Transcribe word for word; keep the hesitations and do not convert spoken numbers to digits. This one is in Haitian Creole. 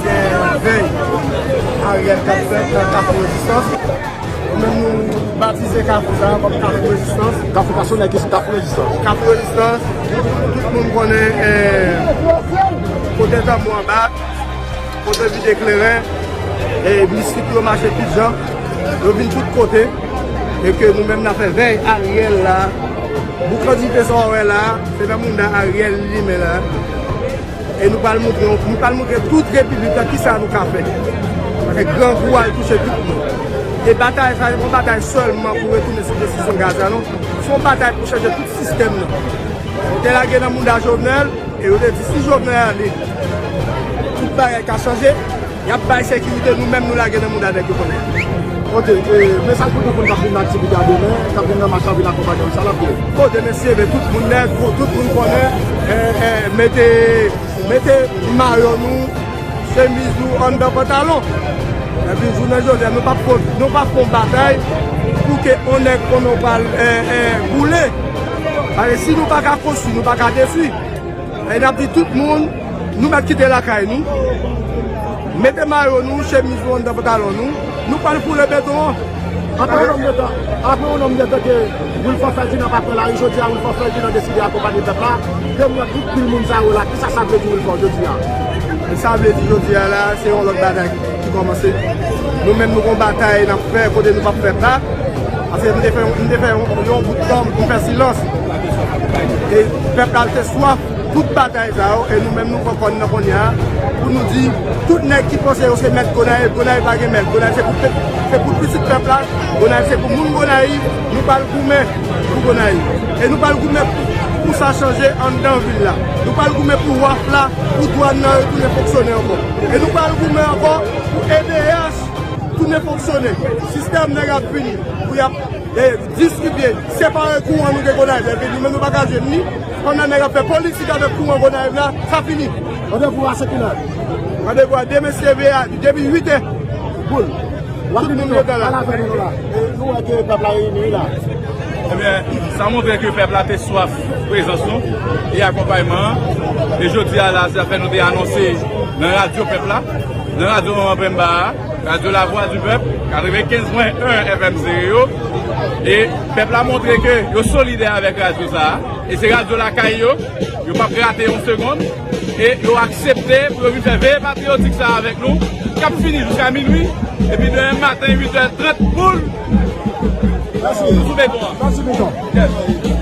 Se vèy Ariel k ap fèt nan Kafou Rezistans. Nou menm nou batize kafou sa a kòm Kafou Rezistans. Kafou Kasonnen ki sou Kafou Rezistans. Kafou Rezistans, tout moun konnen, eh, kote tanbou anba, kote vide kleren, e mistik yo mache tout jan, yo vin tout kote, e ke nou menm n ap fè vèy Ariel la. Boukan dife sa w wè la, se nan mounda Ariel li limen la. E nou pral montre, nou pral montre tout repiblik la kisa nou ka fè. Paske grangou al touche tout moun. E batay sa, se pa yon batay sèlman pou retounen sou desizyon Gaza, non. Se yon batay pou chanje tout sistèm nan. Yo te lage nan mounda Jovenel, e yo te di si Jovenel ale, tout bagay ka chanje. Y ap bay sekirite, nou menm nou lage nan mounda nèg yo konnen. Ok, e, mesaj pou tout moun k ap vin nan aktivite a demen, k ap vin nan mach la, vin akonpanye nou, sa n ap di yo? Kote mesye, men tout moun nèt, pou tout moun konnen, e, e, mete, mete mayo nou, chemiz nou anndan pantalon. Epi jounen jodi a, nou p ap fè, nou p ap fè yon batay pou ke yon nèg konnen w pral, e, e, boule. Paske si nou pa ka konstwi, nou pa ka detwi. E n ap di tout moun, nou mèt kite lakay nou. Mete mayo nou, chemiz nou anndan pantalon nou. Nou pral foule beton an. Apre yon nonm de tan, apre yon nonm de tan ke Wilford Ferdinand pa pran lari, jodi a Wilford Ferdinand deside akonpanye pèp la. Ke m wè tout pil moun sa yo la, kisa sa vle di Wilford jodi a? Sa vle di jodi a la, se yon lòt batay ki kòmanse. Nou menm nou gon batay n ap fè kote nou p ap fè pa. Paske m te fè, m te fè yon, yon bout tan pou m fè silans. E pèp la te swaf tout batay sa yo, e nou menm nou pran kòn nan kounye a, pou nou di, tout nèg ki panse yo se mèt Gonayiv, Gonayiv pa gen mèt, Gonayiv se pou pèp, se pou pitit pèp la, Gonayiv se pou moun Gonayiv, nou pral goumen pou Gonayiv. E nou pral goumen pou, pou sa chanje anndan vil la. Nou pral goumen pou waf la, pou dwàn nan retounen fonksyone ankò. E nou pral goumen ankò pou E D H tounen fonksyone. Sistèm nèg ap vini pou y ap, e, distribye, separe kouran nou gen Gonayiv. Epi nou menm nou pa ka jwenn li. Pandan nèg ap fè politik avèk kouran Gonayiv la, sa fini. Randevou a se kilè? Randevou a demen se leve a, depi uit è. Boul. Tout moun yo la. Ala fè nou la. E nou wè ke pèp la reyini la. Ebyen, sa montre ke pèp la te swaf prezans nou e akonpayman an. E jodi a la, se sa fè nou te anonse nan radyo pèp la, nan radyo Manman Pemba a, radyo Lavwadipèp, katrevenkenz pwen en F M Stereo. E pèp la montre ke yo solidè avèk radyo sa a. E se radyo lakay yo, yo p ap rate yon segonn. E yo aksepte pou yo vin fè veye patriyotik sa a avèk nou, k ap fini jiska minui. Epi demen maten, uit è trant, boul, nou sou beton an. Mèsi. Mèsi, Piton. Yes.